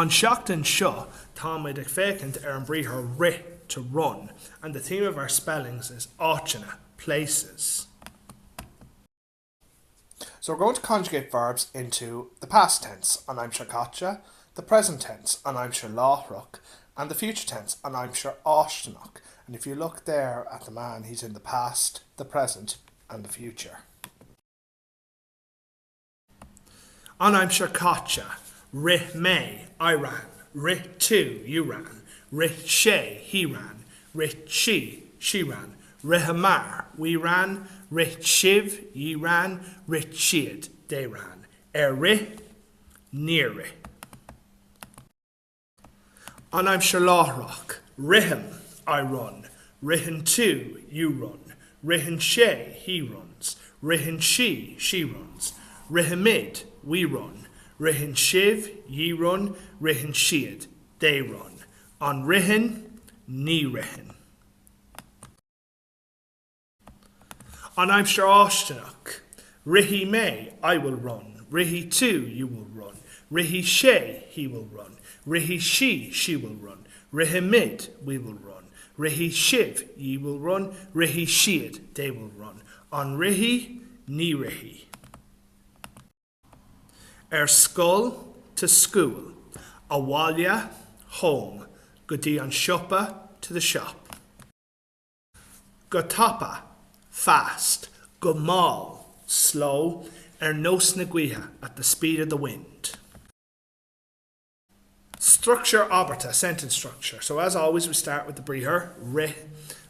An seachtain seo táimid ag féachaint ar an briathar rith, to run, and the theme of our spellings is áiteanna, places. So we're going to conjugate verbs into the past tense, an aimsir chaite, the present tense, an aimsir láithreach, and the future tense, an aimsir fháistineach. And if you look there at the man, he's in the past, the present, and the future. An aimsir chaite, Rith mé, I ran, Rith tú, you ran, Rith sé, he ran, Rith sí, she ran, Ritheamar, we ran, Rith sibh, ye ran, Rith siad, they ran. Ar rith? Níor rith. An aimsir láithreach, Rithim, I run, Ritheann tú, you run, Ritheann sé, he runs, Ritheann sí, she runs, Rithimid, we run, Ritheann sibh, ye run, Ritheann siad, they run. An ritheann? Ní ritheann. An aimsir fháistineach, Rithfidh mé, I will run, Rithfidh tú, you will run, Rithfidh sé, he will run, Rithfidh sí, she will run, Rithimid, we will run, Rithfidh sibh, ye will run, Rithfidh siad, they will run. An rithfidh? Ní rithfidh. Ar scoil, to school. Abhaile, home. Go dtí an siopa, to the shop. Go tapa, fast, go mall, slow, ar nós na gaoithe, at the speed of the wind. Structure abairte, sentence structure. So as always we start with the briathar, rith,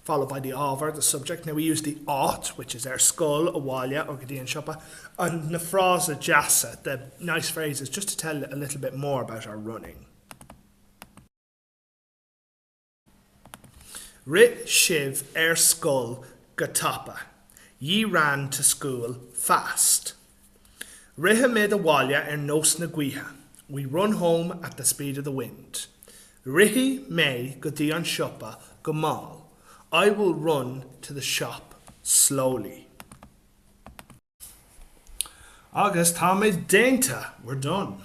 followed by the ábhar, the subject. Now we use the áit, which is ar scoil, abhaile, or go dtí an siopa, and na frásaí deasa, the nice phrases, just to tell a little bit more about our running. Rith sibh ar scoil go tapa. Ye ran to school fast. Rithimid abhaile ar nós na gaoithe. We run home at the speed of the wind. Rithfidh mé go dtí an siopa go mall. I will run to the shop slowly. Agus táimid déanta! We're done!